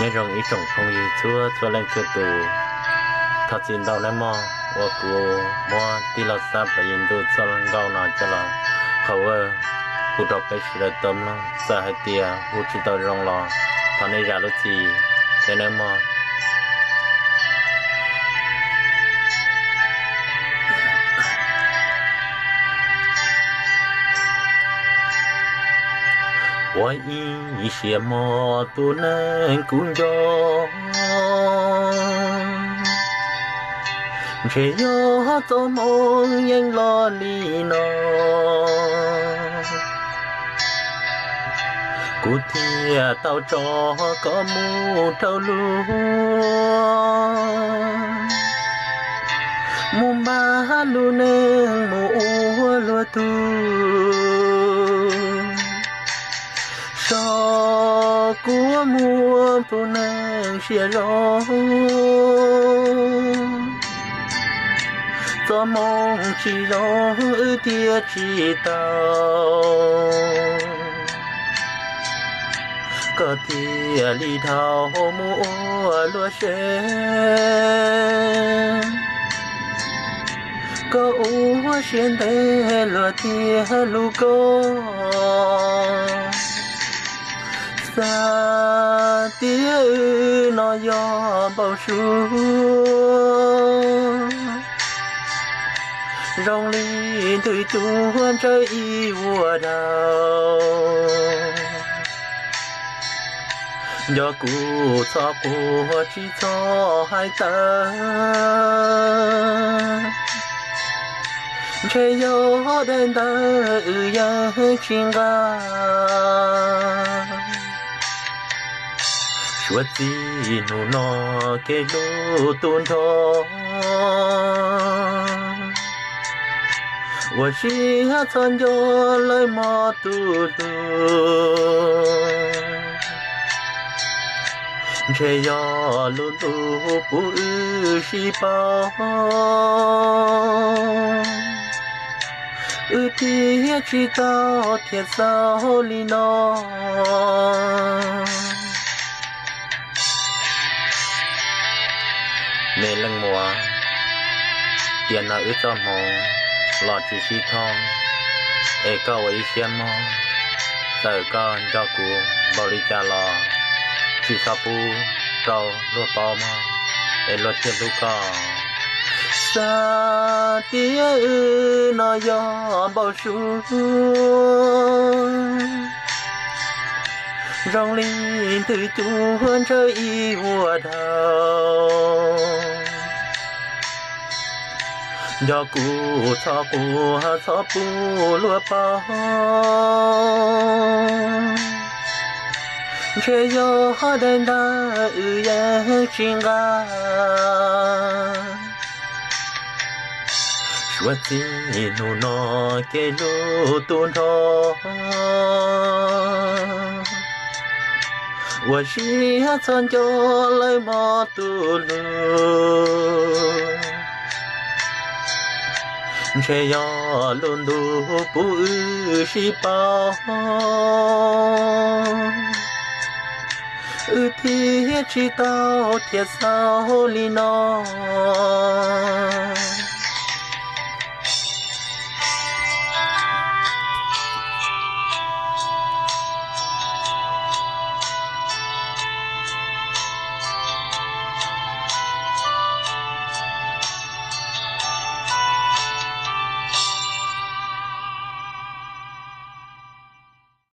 Nyob zoo ib tsoom phooj ywg txhua txhua leej txhua tus, thov txim ntau nawb mog uas kuv muab tij laug Xab Plas Yis ntuj txoj nkauj no coj los cover hu rau peb sawv daws tau mloog. Txawm hais tias hu tsis tau zoo los thov nej zam lub txim thiab nawb mog. Ua ib siab mog tus neeg kuv nco, ntshe yog txoj hmoo yeej los li no, kuv thiaj tau tso koj mus rau luag, mus npaj lub neej mus ua luag tug. Xyov kuv muaj tus neeg siab zoo, txoj hmoo tsis zoo wb thiaj tsis tau, koj thiaj li dhau mus ua luag seb, koj ua siab ntev luag thiaj hlub koj. Xav tias wb no yog npau suav, zoo li ntws cuab ntsawj ib vuag daus. Nco kuv txhob quaj tsis txhob hais tawv, ntshe yog daim ntawv wb yeej tsis nqa. Suav txij hnub no kev hlub tu nrho, ua siab txhob nco lawv mog tus hlub. Ntshe yog lub ntuj puv wb sib pauv, wb thiaj tsis tau thiab xaus li no. Me leej muam, tiam no wb txoj hmoov los tsis sib thooj, es koj ua ib siab mog, txawm koj nco kuv npaum li cas los tsis txhob pub rau luag paub mog, es luag thiaj hlub koj. Xav tias wb no yog npau suav, zoo li ntws cuab ntsawj ib vuag daus. Nco kuv txhob quaj txhob pub luag paub, ntshe yog daim ntawv wb yeej tsis nqa. Suav txij hnub no kev hlub tu nrho, ua siab txhob nco lawv mog tus hlub. Ntshe yog lub ntuj puv wb sib pauv, wb thiaj tsis tau thiab xaus li no.